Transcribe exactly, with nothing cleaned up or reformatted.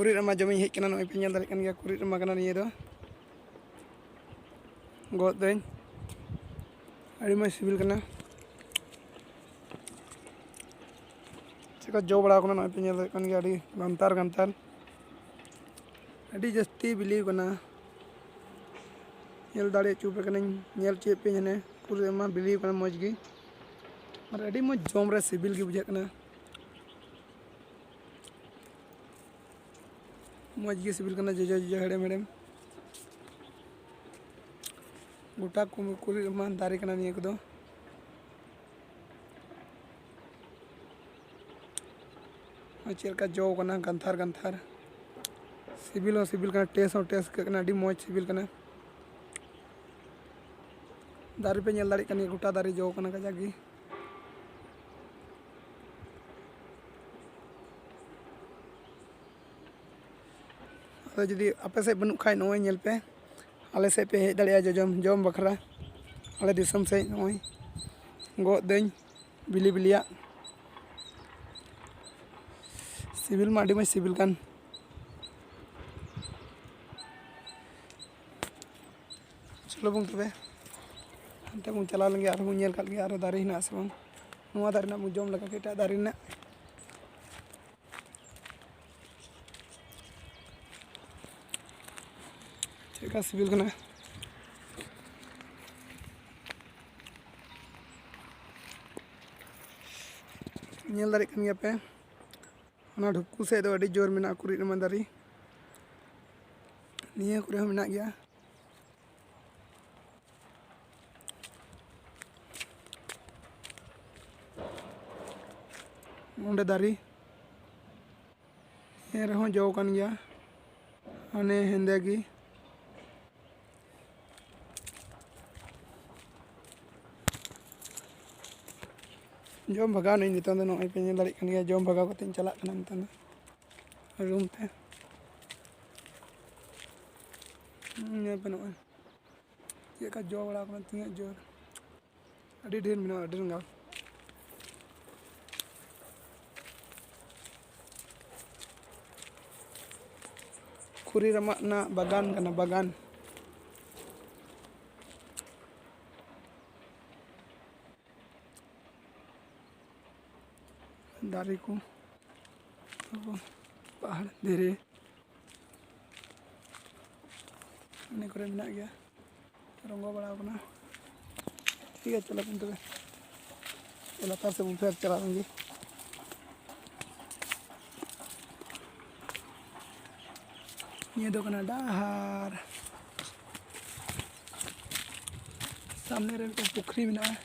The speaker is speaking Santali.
ᱠᱩᱲᱤᱫ ᱨᱟᱢᱟ ᱡᱚᱢᱤᱧ ᱦᱮᱡ ᱠᱟᱱᱟ᱾ ᱱᱚᱜᱼᱚᱭ ᱯᱮ ᱧᱮᱞ ᱫᱟᱲᱮᱭᱟᱜ ᱠᱟᱱ ᱜᱮᱭᱟ, ᱠᱩᱲᱤᱫ ᱨᱟᱢᱟ ᱠᱟᱱᱟ ᱱᱤᱭᱟᱹ ᱫᱚ᱾ ᱜᱚᱫ ᱫᱟᱹᱧ, ᱟᱹᱰᱤ ᱢᱚᱡᱽ ᱥᱤᱵᱤᱞ ᱠᱟᱱᱟ᱾ ᱪᱮᱫ ᱞᱮᱠᱟ ᱡᱚ ᱵᱟᱲᱟ ᱟᱠᱟᱱᱟ, ᱱᱚᱜᱼᱚᱭ ᱯᱮ ᱧᱮᱞ ᱫᱟᱲᱮᱭᱟᱜ ᱠᱟᱱ ᱜᱮᱭᱟ, ᱟᱹᱰᱤ ᱜᱟᱱᱛᱟᱨ ᱜᱟᱱᱛᱟᱨ, ᱟᱹᱰᱤ ᱡᱟᱹᱥᱛᱤ ᱵᱤᱞᱤ ᱟᱠᱟᱱᱟ᱾ ᱧᱮᱞ ᱫᱟᱲᱮ ᱦᱚᱪᱚ ᱯᱮ ᱠᱟᱹᱱᱟᱹᱧ, ᱧᱮᱞ ᱦᱚᱪᱚᱭᱮᱫ ᱯᱮᱭᱟᱹᱧ ᱦᱟᱱᱮ ᱠᱩᱲᱤᱫ ᱨᱟᱢᱟ ᱵᱤᱞᱤ ᱟᱠᱟᱱᱟ ᱢᱚᱡᱽ ᱜᱮ, ᱟᱨ ᱟᱹᱰᱤ ᱢᱚᱡᱽ ᱡᱚᱢ ᱨᱮ ᱥᱤᱵᱤᱞ ᱜᱮ ᱵᱩᱡᱷᱟᱹᱜ ᱠᱟᱱᱟ᱾ ᱢᱚᱡᱽ ᱜᱮ ᱥᱤᱵᱤᱞ ᱠᱟᱱᱟ, ᱡᱚᱡᱚ ᱡᱚᱡᱚ ᱦᱮᱲᱮᱢ ᱦᱮᱲᱮᱢ᱾ ᱜᱚᱴᱟ ᱠᱩ-, ᱠᱩᱲᱤᱫ ᱨᱟᱢᱟ ᱫᱟᱨᱮ ᱠᱟᱱᱟ ᱱᱤᱭᱟᱹ ᱠᱚᱫᱚ᱾ ᱱᱚᱜᱼᱚᱭ ᱪᱮᱫ ᱞᱮᱠᱟ ᱡᱚ ᱠᱟᱱᱟ, ᱜᱟᱱᱛᱷᱟᱨ ᱜᱟᱱᱛᱷᱟᱨ᱾ ᱥᱤᱵᱤᱞ ᱦᱚᱸ ᱥᱤᱵᱤᱞ ᱠᱟᱱᱟ, ᱴᱮᱥᱴ ᱦᱚᱸ ᱴᱮᱥᱴ ᱟᱹᱭᱠᱟᱹᱜ ᱠᱟᱱᱟ, ᱟᱹᱰᱤ ᱢᱚᱡᱽ ᱥᱤᱵᱤᱞ ᱠᱟᱱᱟ᱾ ᱫᱟᱨᱮ ᱯᱮ ᱧᱮᱞ ᱫᱟᱲᱮᱭᱟᱜ ᱠᱟᱱ ᱜᱮᱭᱟ, ᱜᱚᱴᱟ ᱫᱟᱨᱮ ᱡᱚ ᱠᱟᱱᱟ ᱠᱟᱡᱟᱠ ᱜᱮ᱾ ᱟᱫᱚ ᱡᱩᱫᱤ ᱟᱯᱮ ᱥᱮᱫ ᱵᱟᱹᱱᱩᱜ ᱠᱷᱟᱡ, ᱱᱚᱜᱼᱚᱭ ᱧᱮᱞ ᱯᱮ, ᱟᱞᱮ ᱥᱮᱫ ᱯᱮ ᱦᱮᱡ ᱫᱟᱲᱮᱭᱟᱜᱼᱟ ᱡᱚᱡᱚᱢ, ᱡᱚᱢ ᱵᱟᱠᱷᱨᱟ᱾ ᱟᱞᱮ ᱫᱤᱥᱚᱢ ᱥᱮᱫ ᱱᱚᱜᱼᱚᱭ ᱜᱚᱫ ᱫᱟᱹᱧ ᱵᱤᱞᱤ ᱵᱤᱞᱤᱭᱟᱜ᱾ ᱥᱤᱵᱤᱞ ᱢᱟ ᱟᱹᱰᱤ ᱢᱚᱡᱽ ᱥᱤᱵᱤᱞ ᱠᱟᱱ᱾ ᱪᱚᱞᱚ ᱵᱚᱱ ᱛᱚᱵᱮ, ᱦᱟᱱᱛᱮ ᱵᱚᱱ ᱪᱟᱞᱟᱣ ᱞᱮᱱ ᱜᱮ, ᱟᱨᱦᱚᱸ ᱵᱚᱱ ᱧᱮᱞ ᱠᱟᱜ ᱜᱮ, ᱟᱨᱦᱚᱸ ᱫᱟᱨᱮ ᱦᱮᱱᱟᱜ ᱟᱥᱮ ᱵᱟᱝ᱾ ᱱᱚᱣᱟ ᱫᱟᱨᱮ ᱨᱮᱱᱟᱜ ᱵᱚᱱ ᱡᱚᱢ ᱞᱮᱠᱟ ᱠᱮᱫ, ᱮᱴᱟᱜ ᱫᱟᱨᱮ ᱨᱮᱱᱟᱜ᱾ ᱪᱮᱫ ᱞᱮᱠᱟ ᱥᱤᱵᱤᱞ ᱠᱟᱱᱟ? ᱧᱮᱞ ᱫᱟᱲᱮᱭᱟᱜ ᱠᱟᱱ ᱜᱮᱭᱟ ᱯᱮ, ᱚᱱᱟ ᱰᱷᱩᱯᱠᱩ ᱥᱮᱫ ᱫᱚ ᱟᱹᱰᱤ ᱡᱳᱨ ᱢᱮᱱᱟᱜᱼᱟ ᱠᱩᱲᱤᱫ ᱨᱟᱢᱟ ᱫᱟᱨᱮ᱾ ᱱᱤᱭᱟᱹ ᱠᱚᱨᱮ ᱦᱚᱸ ᱢᱮᱱᱟᱜ ᱜᱮᱭᱟ᱾ ᱚᱸᱰᱮ ᱫᱟᱨᱮ᱾ ᱮᱱ ᱨᱮᱦᱚᱸ ᱡᱚ ᱠᱟᱱ ᱜᱮᱭᱟ, ᱦᱟᱱᱮ ᱦᱮᱸᱫᱮ ᱜᱮ᱾ ᱡᱚᱢ ᱵᱷᱟᱜᱟᱣ ᱱᱟᱹᱧ ᱱᱤᱛᱚᱝ ᱫᱚ, ᱱᱚᱜᱼᱚᱭ ᱯᱮ ᱧᱮᱞ ᱫᱟᱲᱮᱭᱟᱜ ᱠᱟᱱ ᱜᱮᱭᱟ, ᱡᱚᱢ ᱵᱷᱟᱜᱟᱣ ᱠᱟᱛᱮᱧ ᱪᱟᱞᱟᱜ ᱠᱟᱱᱟ ᱱᱤᱛᱚᱝ ᱫᱚ ᱨᱩᱢ ᱛᱮ᱾ ᱧᱮᱞ ᱯᱮ ᱱᱚᱜᱼᱚᱭ ᱪᱮᱫ ᱞᱮᱠᱟ ᱡᱚ ᱵᱟᱲᱟ ᱠᱟᱱᱟ, ᱛᱤᱱᱟᱹᱜ ᱡᱳᱨ᱾ ᱟᱹᱰᱤ ᱰᱷᱮᱨ ᱢᱮᱱᱟᱜᱼᱟ, ᱟᱹᱰᱤ ᱨᱟᱸᱜᱟᱣ᱾ ᱯᱩᱨᱤ ᱨᱟᱢᱟᱜ ᱨᱮᱱᱟᱜ ᱵᱟᱜᱟᱱ ᱠᱟᱱᱟ, ᱵᱟᱜᱟᱱ᱾ ᱫᱟᱨᱮ ᱠᱚ, ᱯᱟᱦᱟᱲ, ᱫᱷᱤᱨᱤ, ᱤᱱᱟᱹ ᱠᱚᱨᱮ ᱢᱮᱱᱟᱜ ᱜᱮᱭᱟ, ᱨᱚᱸᱜᱚ ᱵᱟᱲᱟ ᱠᱟᱱᱟ᱾ ᱴᱷᱤᱠ ᱜᱮᱭᱟ, ᱪᱚᱞᱚ ᱵᱚᱱ ᱛᱚᱵᱮ ᱞᱟᱛᱟᱨ ᱥᱮᱫ ᱵᱚᱱ ᱯᱷᱮᱨ ᱪᱟᱞᱟᱣ ᱞᱮᱱ ᱜᱮ᱾ ᱱᱤᱭᱟᱹ ᱫᱚ ᱠᱟᱱᱟ ᱰᱟᱦᱟᱨ᱾ ᱥᱟᱢᱱᱮ ᱨᱮ ᱢᱤᱫᱴᱮᱱ ᱯᱩᱠᱷᱨᱤ ᱢᱮᱱᱟᱜᱼᱟ᱾